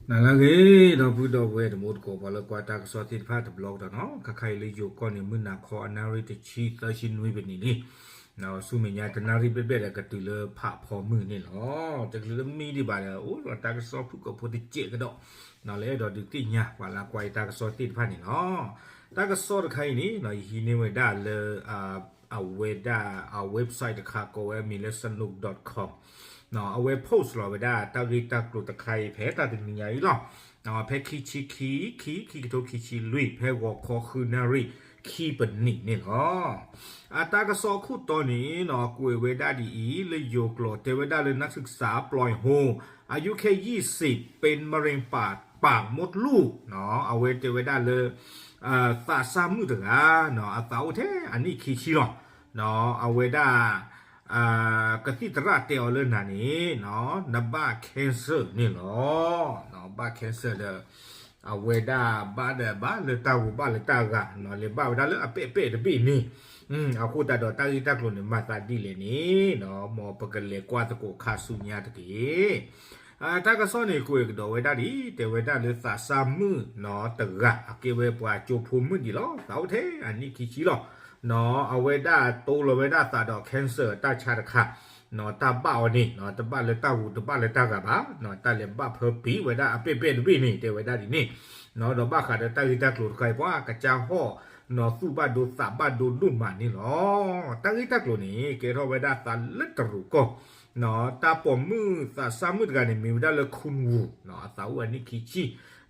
နၤလၢအဂ့ၤ ဒီပုၢ်ဒီဝဲၢ်တံၤသကိး ပှၤလၢကွၢ်တၢ်ကစီၣ်သ့ၣ်တဖၣ်တဘျီကဒီးနီၤ, ခါခါအံၤလၢယိၤကီၢ်န့ၣ် မုၢ်နၤခီအနၣ်ရံၣ်တဆံသၢဆံနွံပနံးလံ, ဆူမဲာ်ညါတနၣ်ရံၣ်ဘျဲၣ်ဘျဲၣ်ဒီးကတုၤလၢဖးဖီမုၢ်န့ၣ်လီၤ. တချုးလၢမံဒံးဘၣ်ဒီး အိၣ်ဒီးတၢ်ကစီၣ်ဖုၣ်ကိာ်ဖိတစဲးကဒီး, လၢအဲၣ်ဒိးဒုးသ့ၣ်ညါပှၤလၢကွၢ်ယတၢ်ကစီၣ်သ့ၣ်တဖၣ်န့ၣ်လီၤ. တၢ်ကစီၣ်တခါအံၤန့ၣ် ယဟံးန့ၢ်ဝဲဒၣ်လၢ အဝဲဒၣ်အ website တခါကိးဝဲအမံၤလၢ စနူး dot com, အဝဲ post လီၤဝဲဒၣ်တၢ်ဂ့ၢ်တၢ်ကျိၤတခါအံၤ ဖဲတၢ်တနံၤညါအံၤလီၤ. ဖဲခံဆံခံ ခံ ခံကထိခံဆံလွံၢ် ဖဲဂီၤခီဃုနၣ်ရံၣ်ခံပနံးန့ၣ်လီၤ. အတၢ်ကစီၣ်အခိၣ်တီန့ၣ် ကွဲးဝဲဒၣ်ဒ်အံၤ လၢယိၤကျိာ် တဲဝဲဒၣ်လၢ นักศึกษาปลอยโฮ อายุแค่ยี่สิบ เป็นมะเร็งปาก ปากมดลูก အဝဲတဲဝဲဒၣ်လၢ သးစၢ်မုၣ်တဂၤ အသးအိၣ်ထဲအနံၣ်ခံဆံလီၤ. အဝဲဒၣ် ကသံၣ်သရၣ်တဲအီၤလၢနၤန့ၣ် နဘၣ် cancer န့ၣ်လီၤ. ဘၣ် cancer ဒီး အဝဲဒၣ်ဘၣ်ဒီးဘၣ်လၢတၢ်ဂိၤဘၣ်လၢတၢ်ဂၤ လဲၤဘၣ်ဝဲဒၣ်လၢအပဲာ်ပဲာ်တဘ့ၣ်န့ၣ်, အဃိသတးဒီးတၢ်ဂ့ၢ်တၢ်ကျိၤန့ၣ် မၤသးဒ်လဲၣ်န့ၣ် မ်ပကလဲၤကွၢ်သကိးခါဆူညါတက့ၢ်. တၢ်ကစီၣ်န့ၣ် ကွဲးကဒီးဝဲဒၣ်ဒ် တဲဝဲဒၣ်လၢသးစၢ်မုၣ်နီၤတဂၤ အကဲဝဲပှၤကၠိဖိမုၣ်ဒံးလီၤ. သးအိၣ်ထဲအနံၣ်ခံဆံလီၤ. အဝဲဒၣ်တိလီၤဝဲဒၣ်သးဒီး cancer တၢ်ဆါတခါ တၢ်ဘၣ်အီၤန့ၣ် တဘၣ်လၢတၢ်ဂူၤတဘၣ်လၢတၢ်ဂၤဘၣ်, တၢ်လဲၤဘၣ်ဖၢပံၤဝဲဒၣ်အပဲာ်ပဲာ်တဘ့ၣ်န့ၣ် တဲဝဲဒၣ်ဒ်န့ၣ်, ဒီးဘၣ်ဃးဒီးတၢ်ဂ့ၢ်တၢ်ကျိၤတခါအံၤ ပှၤကစၢ်ဟီၣ် သူၣ်ဘၣ်ဒိသးဘၣ်ဒိဒိၣ်မးန့ၣ်လီၤ. တၢ်ဂ့ၢ်တၢ်ကျိၤန့ၣ် ကဲထီၣ်ဝဲဒၣ်သးလၢတရူးကီၢ် တၢ်ပိာ်မုၣ်သးစၢ်မုၣ်တဂၤန့ၣ် မ့ၢ်ဝဲဒၣ်လၢ ခူၣ်ဝူၤ အသးအိၣ်အနံၣ်ခံဆံ,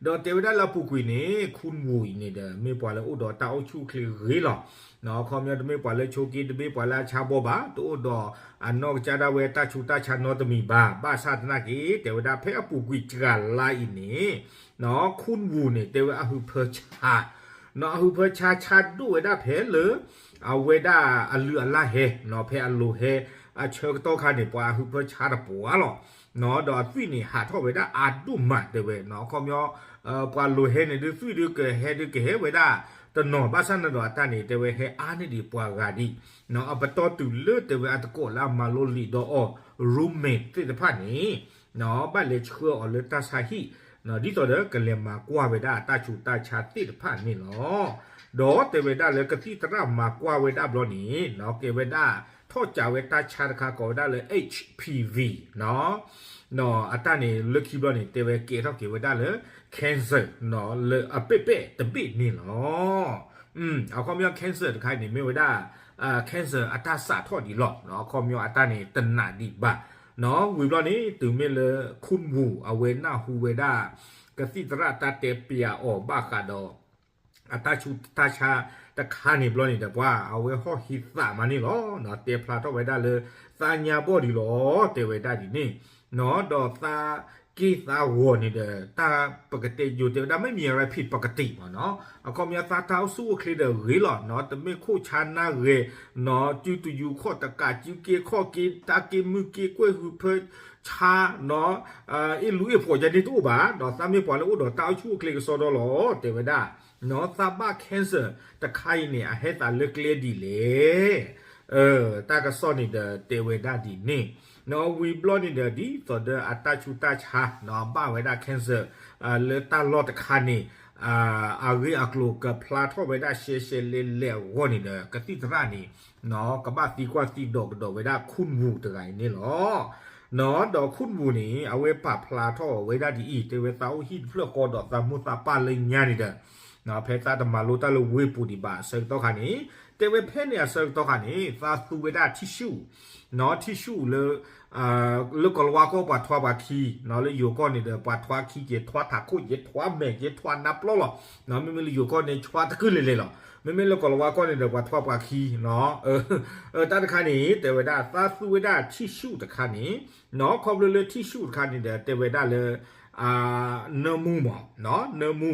ဒီးတဲဝဲဒၣ်လၢအပူၤကွံာ်န့ၣ် ခူၣ်ဝူၤအံၤန့ၣ်ဒီး မ့ၢ်ပှၤလၢအိၣ်ဒီးတၢ်အိၣ်ဆူၣ်အိၣ်ချ့ဂ့ၤလီၤ. အခီပညီတမ့ၢ်ပှၤလၢဆိးက့ တမ့ၢ်ပှၤလၢအဆါဘီဘၣ်, တအိၣ်ဒီးအနီၢ်ကစၢ်ဒၣ်ဝဲတၢ်ဆူးတၢ်ဆါနီတမံၤဘၣ်. ဘၣ်ဆၣ်သနာ်က့ တဲဝဲဒၣ်ဖဲအပူၤကွံာ်တဂၤလါအံၤန့ၣ် ခူၣ်ဝူၤန့ၣ် တဲဝဲအဟုးဖၢဆါ အဟုးဖၢဆါဆါဒိၣ်ဝဲဒၣ်ဖဲလၢ အဝဲဒၣ်အလုၢ်အလၢ်ဟဲ ဖဲအလိၤဟဲအဆၢကတီၢ်ခါန့ၣ် ပှၤအဟုးဖၢဆါတပှၤလီၤ. ဒီးအသွံၣ်န့ၣ်ဟးထီၣ်ဝဲဒၣ်အါဒိၣ်မးတဲဝဲ, အခီပညီ ပှၤလိၤဟဲန့ၣ်ဒုးသွံၣ်ဒုးကဟဲဒုးကဟဲဝဲဒၣ်တနီၤ, ဘၣ်ဆၣ်န့ၣ်ဒီးအတၢ်န့ၣ် တဲဝဲဟဲအါန့ၢ်ဒံးပှၤဂၤဒံး, အပတီၢ်တုၤလၢတဲဝဲအသကိးလၢအမၤလိလံာ်ဒီးအီၤ roommate သ့ၣ်တဖၣ်န့ၣ် ဘၣ်လဲၤဆှၢအီၤလၢတၢ်ဆါဟံၣ် ဒ်သိးဒီးကလဲၤမၤကွၢ်ဝဲဒၣ်အတၢ်ဆူးတၢ်ဆါသ့ၣ်တဖၣ်န့ၣ်လီၤ. ဒီးတဲဝဲဒၣ်လၢကသံၣ်သရၣ်မၤကွၢ်ဝဲဒၣ်ဘျီန့ၣ် ကဲဝဲဒၣ်ထီၣ်ကးဝဲတၢ်ဆါတခါကိးဝဲဒၣ်လၢ H P V အတၢ်န့ၣ်လၢခံဘျီန့ၣ် တဲဝဲကဲထီၣ်က့ၤဝဲဒၣ်လၢ cancer လၢအပဲာ်ပဲာ်တဘ့ၣ်န့ၣ်လီၤ. အခီပညီ cancer တခါအံၤန့ၣ် မ့ၢ်ဝဲဒၣ် cancer အတၢ်စးထီၣ်ဒံးလီၤ. အခီပညီအတၢ်န့ၣ်တနာ်ဒံးဘၣ်. ဝံၤဘျီန့ၣ် တုၤမ့ၢ်လၢ ခူၣ်ဝူၤ အဝဲနၢ်ဟူဝဲဒၣ် ကသံၣ်သရၣ်တၢ်တဲပျးအီၤဘၣ်ဃးဒီး အတၢ်ဆူးတၢ်ဆါတခါန့ၣ်ဘျီန့ၣ်ဒီး ပှၤအဝဲဟီၣ်ဟံးသးမးန့ၣ်လီၤ. တဲဖျါထီၣ်ဝဲဒၣ်လၢ သးညါဘီၣ်ဒံးလီၤ တဲဝဲဒၣ်ဒ်န့ၣ်, ဒီးသးက့ၢ်သးဂီၤန့ၣ်ဒီး တၢ်ပကတဲယိၤတဲဝဲဒၣ် ไม่มีอะไรผิดปกติ မးနီၤ. အခီပညီသးတၢ်အိၣ်ဆူၣ်အိၣ်ချ့ဒီးဂ့ၤလီၤ. တမ့ၢ်ခိၣ်ဆါနၢ်ဂဲၤ စုတယူၤခီၣ်တကး စုက့ခီၣ်က့ တၢ်က့ၢ်မုၢ်က့ၢ်ကွဲၢ် ဟုးဖၢဆါ အ့ၣ်လူၤအ့ၣ်ဖိးယဲန့ၣ်တအိၣ်ဘၣ်. ဒီးသးမ့ၢ်ပှၤလၢအိၣ်ဒီးတၢ်အိၣ်ဆူၣ်အိၣ်ချ့ကစီဒီလီၤ တဲဝဲဒၣ်, သးဘၣ် cancer တခါအံၤန့ၣ် အဟဲသးလၢကျဲဒ်လဲၣ်. တၢ်ကစီၣ်န့ၣ်ဒီးတဲဝဲဒၣ်ဒ်န့ၣ်, ဝံၤဘျီန့ၣ်ဒီး ဒ်သိးဒီးအတၢ်ဆူးတၢ်ဆါ ဘၣ်ဝဲဒၣ် cancer လၢတၢ်လီၢ်တခါန့ၣ် အဂ့ၢ်အကျိၤကဖျါထီၣ်ဝဲဒၣ်ရှဲရှဲလဲၣ်လဲၣ်အဂီၢ်န့ၣ်ဒီး ကသံၣ်သရၣ်န့ၣ် ကဘၣ်သံကွၢ်သံဒိးကဒီးဝဲဒၣ် ခူၣ်ဝူၤ တဂၤအံၤန့ၣ်လီၤ. ဒီးခူၣ်ဝူၤန့ၣ် အဝဲပာ်ဖျါထီၣ်ဝဲဒၣ်ဒ်အံၤ တဲဝဲသးအိၣ်ဟံၣ်တဖျၢၣ်ဃီဒီးသးမိၢ်သးပၢ်လၢညါန့ၣ်ဒီး ဖဲသးတမၤလိတၢ်လၢဝ့ၢ်ပူၤဒံးဘၣ်အဆၢကတီၢ်ခါန့ၣ် တဲဝဲဖဲန့ၣ်အဆၢကတီၢ်ခါန့ၣ် သးသူဝဲဒၣ် tissue, tissue လၢ လၢကီၢ်လၤဝါကီၢ်ပှၤထွါပှၤခံ, လၢယိၤကီၢ်န့ၣ်ဒီး ပှၤထွါခံက့ၤ ထွါထးခိၣ်က့ၤ ထွါမဲာ်က့ၤ ထွါနါပျီလီၤ. မ့မ့ၢ်လၢယိၤကီၢ်န့ၣ် ထွါတကုာ်လဲၤလဲၤလီၤ. မ့မ့ၢ်လၢကီၢ်လၤဝါကီၢ်န့ၣ်ဒီး ပှၤထွါပှၤခံ, တၢ်တခါန့ၣ် တဲဝဲဒၣ် သးသူဝဲဒၣ် tissue တခါန့ၣ်, ခီဖျိလၢ tissue တခါန့ၣ်ဒီး တဲဝဲဒၣ်လၢ နၢမူမး, နၢမူ,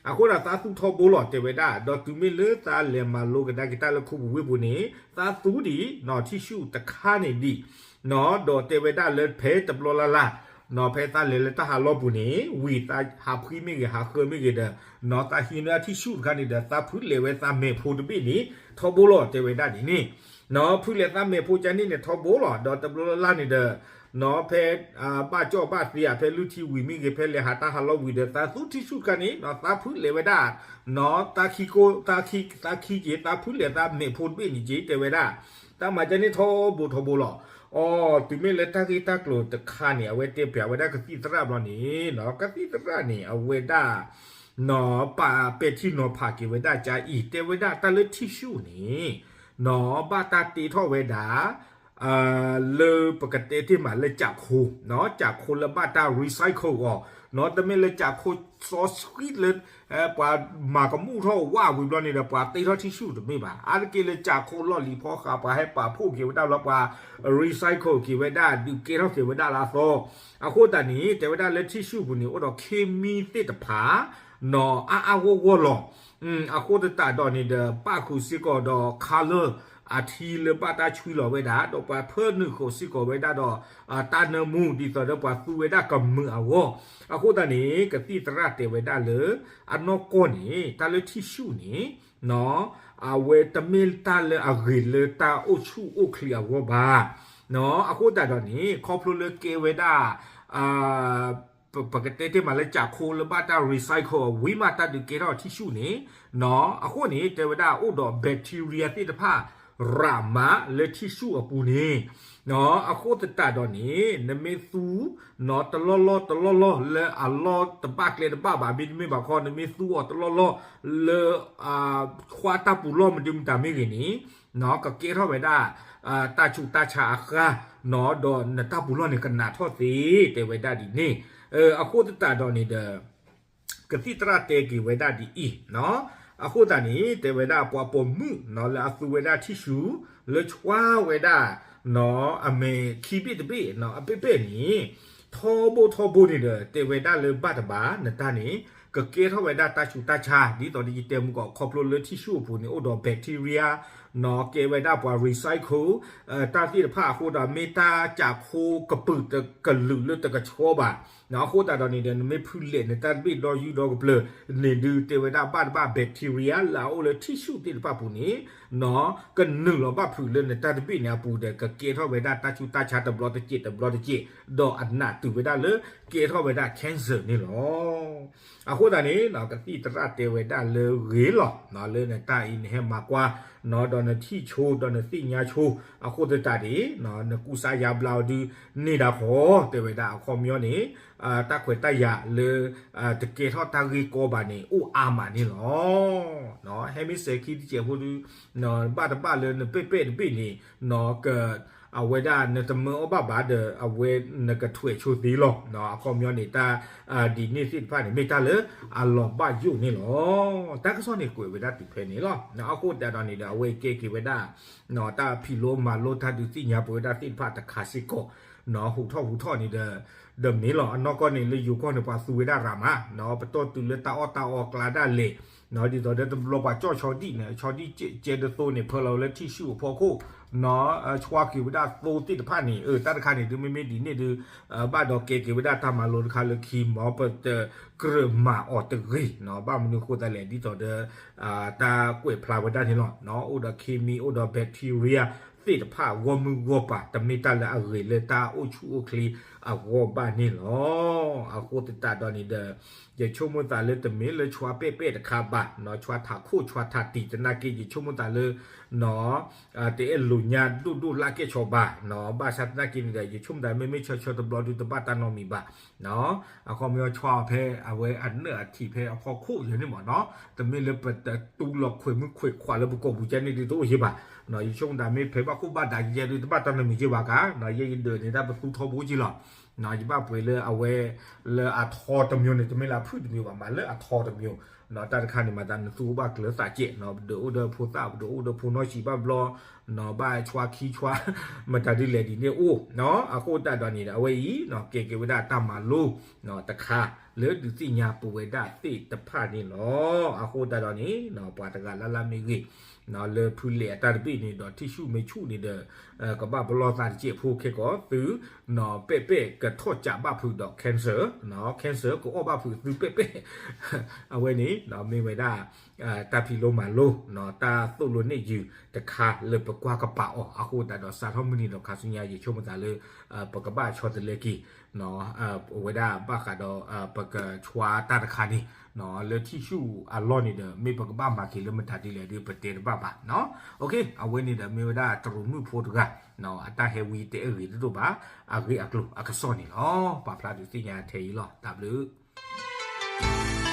အဃိဒီးသးသူထီဘိလီၤ တဲဝဲဒၣ်, ဒီးတုၤမ့ၢ်လၢသးလဲၤမၤလိကဒါက့ၤတၢ်လၢခူပူၤဝ့ၢ်ပူၤန့ၣ် သးသူဒံး tissue တခါန့ၣ်ဒံး, ဒီးတဲဝဲဒၣ်လၢဖဲတဘျီလၢ်လၢ် ဖဲသးလဲၤလၢတၢ်ဟးလီၢ်ပူၤန့ၣ် ဝံၤသးဟးဖှံမ့ၢ်ဂ့ၤ ဟးဃၢမ့ၢ်ဂ့ၤဒီး သးဟံးန့ၢ် tissue တခါန့ၣ်ဒီး သးဖုးလဲၤဝဲသးမဲာ်ဖိတဘ့ၣ်န့ၣ် ထီဘိလီၤ တဲဝဲဒၣ်ဒ်န့ၣ် ဖုလဲၤသးမဲာ်ဖိကန့ၣ်န့ၣ်ထီဘိလီၤ. ဒီးတဘျီလၢ်လၢ်န့ၣ်ဒီး နီၣ် ဖဲ ဘၣ်ကၠီၣ်ဘၣ်သ့ဧါ ဖဲလုၢ်ထံဝံၤမ့ၢ်ဂ့ၤ ဖဲလဲၤဟးတၢ်ဟးလီၤဝံၤဒီး သးသူထံၣ်ဆူၣ်တခါန့ၣ် သးဖုလဲၤဝဲဒၣ် နီၣ် သးခံက့ သးဖုလဲၤသးမဲာ်ဖိတဘ့ၣ်န့ၣ်က့ တဲဝဲဒၣ် တၢ်မၤကန့ၣ်ထီဘိထီဘိလီၤ. အီ တုၤမ့ၢ်လၢတၢ်ဂ့ၢ်တၢ်ကျိၤတခါန့ၣ် အဝဲတဲပၠးဝဲဒၣ်ကသံၣ်သရၣ်ဘျီန့ၣ် နီၣ် ကသံၣ်သရၣ်န့ၣ် အဝဲဒၣ် နီၣ် ပာ်ပဲာ်ထံနီၤဖးက့ၤဝဲဒၣ်ကအံၤ တဲဝဲဒၣ်တၢ်လၢထံၣ်ဆူၣ်န့ၣ် နီၣ် ဘၣ်တၢ်တ့ထီၣ်ဝဲဒၣ် လၢပကတဲတ့ၢ်မးလၢကၠးခိ နီၣ် ကၠးခိလၢဘၣ်တၢ် recycle အီၤ နီၣ် တမ့ၢ်လၢကၠးခိစီဆှံလၢ ပှၤမၤကမူၣ်ထီၣ်ဝၣ်ဝံၤဘျီန့ၣ်ဒီး ပှၤတ့ထီၣ်ထံၣ်ဆူၣ်တမ့ၢ်ဘၣ်. အါတက့ၢ်လၢကၠးခိလီၢ်လံၤဖီဃး ပှၤဟဲပာ်ဖှိၣ်က့ၤဝဲဒၣ်လီၤ ပှၤ recycle က့ၤဝဲဒၣ် ဒုးကဲထီၣ်က့ၤဝဲဒၣ်လၢအသီ အဃိသတးန့ၣ် တဲဝဲဒၣ်လၢထံၣ်ဆူၣ်ပူၤန့ၣ် အိၣ်ဒီး chemical သ့ၣ်တဖၣ် နီၣ် အါအါဂီၢ်ဂီၢ်လီၤ. အဃိသတးဒီးန့ၣ်ဒီး ပၣ်ဃုာ်စ့ၢ်ကီးဒီး color အထံလၢဘၣ်တၢ်ဆွံလီၤဝဲဒၣ် ဒီးပှၤဖၢနုာ်ဃီၤစ့ၢ်ကီးဝဲဒၣ်ဒီး တၢ်နၢမူ ဒ်သိးဒီးပှၤသူဝဲဒၣ်ကမုာ်အဂီၢ်. အဃိသတးန့ၣ် ကသံၣ်သရၣ်တဲဝဲဒၣ်လၢ အနီၢ်ကီၢ်န့ၣ် တၢ်လၢထံၣ်ဆူၣ်န့ၣ် နီၣ် အဝဲတမ့ၢ်တၢ်လၢအဂ့ၤလၢတၢ်အိၣ်ဆူၣ်အိၣ်ချ့အဂီၢ်ဘၣ်. နီၣ် အဃိသတးဒီးန့ၣ် ခီဖျိလၢကဲဝဲဒၣ် ပကတဲတ့ၢ်မးလၢကၠးခိလၢဘၣ်တၢ် recycle ဝံၤမး တၢ်ဒုးကဲထီၣ်ထံၣ်ဆူၣ်န့ၣ် နီၣ် အဃိန့ၣ် တဲဝဲဒၣ်အိၣ်ဒီး bacteria သ့ၣ်တဖၣ် ရးမးလၢထံၣ်ဆူၣ်အပူၤန့ၣ် နီၣ် အဃိသတးဒီးန့ၣ် နမ့ၢ်သူ နီၣ် တလီၢ်လီၢ်တလီၢ်လီၢ်လၢအလီၢ်တဘၣ်ကျဲတဘၣ်ဘၣ် မ့တမ့ၢ်ဘၣ်ခီ နမ့ၢ်သူအီၤတလီၢ်လီၢ်လၢ ခွါတၢ်ပူၤလီၢ်မနုၤမတၤမ့ၢ်ဂ့ၤန့ၣ် နီၣ် ကကဲထီၣ်ဝဲဒၣ် တၢ်ဆူးတၢ်ဆါအဃၢ် နီၣ် ဒီးနတၢ်ပူၤလီၢ်န့ၣ်ကနးထီၣ်သ့ တဲဝဲဒၣ်ဒ်န့ၣ်. အဃိသတးဒီးန့ၣ်ဒီး ကသံၣ်သရၣ်တဲက့ၤဝဲဒၣ်ဒ်အံၤ နီၣ် အဃိသတးန့ၣ် တဲဝဲဒၣ်ပှၤပိာ်မုၣ် နီၣ် လၢအသူဝဲဒၣ်ထံၣ်ဆူၣ် လၢဆှါဝဲဒၣ် နီၣ် အမဲာ်ခံဘ့ၣ်တဘ့ၣ် နီၣ် အပဲၣ်ပဲၣ်န့ၣ် ထီဘိထီဘိန့ၣ်ဒီး တဲဝဲဒၣ်လၢဘၣ်တဘၣ် နတၢ်န့ၣ် ကကဲထီၣ်ဝဲဒၣ်တၢ်ဆူးတၢ်ဆါ ဒ်သိးဒီးယတဲမုၢ်ကီး ခီဖျိလၢထံၣ်ဆူၣ်အပူၤန့ၣ် အိၣ်ဒီး bacteria နီၣ် ကဲဝဲဒၣ်ပှၤ recycle တၢ်သ့ၣ်တဖၣ်အဃိဒီး မ့ၢ်တၢ်ကးခိကပုာ်တကလုာ်လၢတကဆှီဘၣ် နီၣ် အဃိသတးဒီးန့ၣ်ဒီး နမ့ၢ်ဖုလဲၣ်နတၢ်တဘ့ၣ်ဒီယူဒီကပျၢၤန့ၣ်ဒုး တဲဝဲဒၣ်ဘၣ်တဘၣ် bacteria လၢအအိၣ်လၢထံၣ်ဆူၣ်သ့ၣ်တဖၣ်ပူၤန့ၣ် နီၣ် ကနုာ်လီၤဘၣ်ဖုးလၢနတၢ်တဘ့ၣ်န့ၣ်အပူၤဒီး ကကဲထီၣ်ဝဲဒၣ်တၢ်ဆူးတၢ်ဆါတဘျီတစဲးတဘျီတစဲး ဒီးအနးတုၤဝဲဒၣ်လၢကဲထီၣ်ဝဲဒၣ် cancer န့ၣ်လီၤ. အဃိသတးန့ၣ် ကသံၣ်သရၣ်တဲဝဲဒၣ်လၢဂ့ၤလီၤ လၢနတၢ်အံၤနဟဲမၤကွၢ် နီၣ် ဒီးနထံၣ်ဆိ ဒီးနသ့ၣ်ညါဆိ အဃိသတးန့ၣ် နကူစါယါဘျါအီၤဒုးန့ၢ်ဒၣ်ဃီ တဲဝဲဒၣ်အခီပညီန့ၣ် တၢ်ခွဲးတၢ်ယာ်လၢ တကဲထီၣ်တၢ်ဂ့ၢ်ကီဘၣ်န့ၣ် အိၣ်အါမးန့ၣ်လီၤ. ဟဲမ့ၢ်စဲၤခံတစဲးဖိဒုး ဘၣ်တဘၣ်လၢနပဲၣ်ပဲၣ်တဘ့ၣ်န့ၣ် နီၣ် က အဝဲဒၣ်နတမၢအီၣ်ဘၣ်ဘၣ်ဒီး အဝဲနကထွဲးဆိသ့လီၤ. အခီပညီန့ၣ် တၢ်ဒ်န့ၣ်သ့ၣ်တဖၣ်န့ၣ် မ့ၢ်တၢ်လၢအလီၤဘၣ်ယိၣ်န့ၣ်လီၤ. တၢ်ကစီၣ်န့ၣ်ကွဲးဝဲဒၣ်တုၤဖဲန့ၣ်လီၤ. အဃိသတးဒီးန့ၣ်ဒီး အဝဲကဲက့ၤဝဲဒၣ် တၢ်ဖံးလိမၤလိတၢ်ဒုးသ့ၣ်ညါပဝဲဒၣ်သ့ၣ်တဖၣ်တခါစ့ၢ်ကီး နီၣ် ဟူးထီၣ်ဟူးထီၣ်န့ၣ်ဒီး ဒီးမ့ၢ်လီၤ အနီၢ်ကီၢ်န့ၣ် လၢယိၤကီၢ်န့ၣ် ပှၤသူဝဲဒၣ်ရးမး နီၣ် ပတီၢ်တုၤလၢတၢ်အီၣ်တၢ်အီကျါဒၣ်လဲာ် နီၣ် ဒ်သိးဒီးတဘျီပှၤကၠီၣ်ဆီဒံၣ်န့ၣ် ဆီဒံၣ်ကဲဒသိန့ၣ် ဖၢလီၤဝဲလၢထံၣ်ဆူၣ်အဖီခိၣ် နီၣ် ဆှါက့ၤဝဲဒၣ်သိသ့ၣ်တဖၣ်န့ၣ် အတၢ်တခါန့ၣ် ဒုးမ့မ့ၢ်ဒ်န့ၣ်ဒုး ဘၣ်ဒီးကဲက့ၤဝဲဒၣ်တၢ်မၤလိတခါလၢခံ မ်ပတကြၢးမၤအီၤတဂ့ၤ နီၣ် ဘၣ်မနုၤအဃိသတးလဲၣ် ဒ်သိးဒီး တၢ်ကွဲးဖျါဝဲဒၣ်န့ၣ်လီၤ. နီၣ် အိၣ်ဒီး chemical အိၣ်ဒီး bacteria သ့ၣ်တဖၣ်ဂီၢ်မုၢ်ဂီၢ်ပၤ တမ့ၢ်တၢ်လၢအဂ့ၤလၢတၢ်အိၣ်ဆူၣ်အိၣ်ချ့အဂီၢ်ဘၣ်န့ၣ်လီၤ. အဃိသတးဒီးန့ၣ်ဒီး ယဆိကမိၣ်သးလၢတမ့ၢ်လၢဆှါပဲၣ်ပဲၣ်တခါဘၣ် နီၣ် ဆှါထးခိၣ်ဆှါထးတံၤသနာ်က့ ယဆိကမိၣ်သးလၢ နီၣ် တအဲၣ်လိာ်ညါဒိၣ်ဒိၣ်လၢကဲၣ်ဆိးဘၣ် နီၣ် ဘၣ်ဆၣ်သနာ်က့န့ၣ်ဒီး ယဆိကမိၣ်သးမ့မ့ၢ်ဆၢဆၢတဘျီဒုးတဘၣ်တၢ်နီတမံၤဘၣ် နီၣ် အခီပညီဆှါအီၤဖဲအဝဲအနၢၣ်အထံးဖဲအဖီခိၣ်ယဲန့ၣ်မ့ၢ်နီၣ် တမ့ၢ်လၢပတတူလီၤခွဲးမုၢ်ခွဲးခွးလၢပကိာ်ပူၤကဲန့ၣ်ဒုးတအိၣ်ယဲဘၣ် နီၣ် ယဆိကမိၣ်သးမ့ၢ်ဖဲဘၣ်ခိၣ်ဘၣ်ဒါယဲဒုးတဘၣ်တၢ်နီတမံၤယဲဘၣ်ကါ နီၣ် ယဲယဒၢးန့ၣ် တၢ်ပသူထီဘိက့လီၤ နီၣ် ယဘၣ်ပှ့ၤလၢအဝဲ လၢအထီတမျိုးန့ၣ် တမ့ၢ်လၢအဖုၣ်တမျိုးဘၣ် မၤလၢအထီတမျိုး နီၣ် တၢ်တခါန့ၣ်မၤသးနသူအိၣ်ဘၣ်ကျၢၤသးကဲး နီၣ် ပဒုးအိၣ်ဒီးဖိသၣ် ပဒုးအိၣ်ဒီးဖိနီၢ်ဆံးဘၣ်ဘျီ နီၣ် ဘၣ်ဆှါခံဆှါ မတၤဒုးလဲၤဒ်န့ၣ်အိၣ် နီၣ် အဃိသတးဒီးန့ၣ်ဒီး အဝဲအံၤ နီၣ် ကဲက့ၤဝဲဒၣ်တၢ်မၤလိ နီၣ် တခါ လၢဒုးသ့ၣ်ညါပဝဲဒၣ်သ့ၣ်တဖၣ်န့ၣ်လီၤ. အဃိသတးဒီးန့ၣ် နီၣ် ပှၤတဂၤလၢ်လၢ်မ့ၢ်ဂ့ၤ နီၣ် လၢဖုလဲၣ်အတၢ်တဘ့ၣ်န့ၣ်ဒီး ထံၣ်ဆူၣ်မ့ၢ်ဆူၣ်န့ၣ်ဒီး ကဘၣ်ပလီၢ်သးတစဲးဖိခဲကီးသု နီၣ် ပဲၣ်ပဲၣ်ကထီၣ်ကးဘၣ်ဖုးဒီး cancer နီၣ် cancer ကအီၣ်ဘၣ်ဖုးသုပဲၣ်ပဲၣ် အဝဲန့ၣ် နီၣ် မ့ၢ်ဝဲဒၣ် တၢ်ဖံးလိမၤလိ တၢ်သိၣ်လိန့ၢ်ယုာ်တခါလၢပကွၢ်ကပာ်အီၤအဃိသတးဒီး စးထီၣ်မုၢ်နံၤဒီးခါဆူညါ ယဆိကမိၣ်သးလၢ ပကဘၣ်ဆီတလဲက့ၤ အဝဲဒၣ်ဘၣ်ဃးဒီး ပကဆှါတၢ်တခါန့ၣ် လၢထံၣ်ဆူၣ်အလီၢ်န့ၣ်ဒီး မ့ၢ်ပကဘၣ်မၤက့ၤလၢမတၤဒ်လဲၣ်ဒီး ပတဲတဘၣ်ဘၣ်နီၤ. အဝဲန့ၣ်ဒီးမ့ၢ်ဝဲဒၣ်တရူးမုၣ်ဖိတဂၤ အတၢ်ဟဲဝံတအဲၣ်ဂ့ၤတဒိၣ်ဘၣ် အဂ့ၢ်အကျိၤအကစီၣ်န့ၣ်လီၤ. ပာ်ဖျါဒုးသ့ၣ်ညါထဲအံၤလီၤ. တၢ်ဘျုး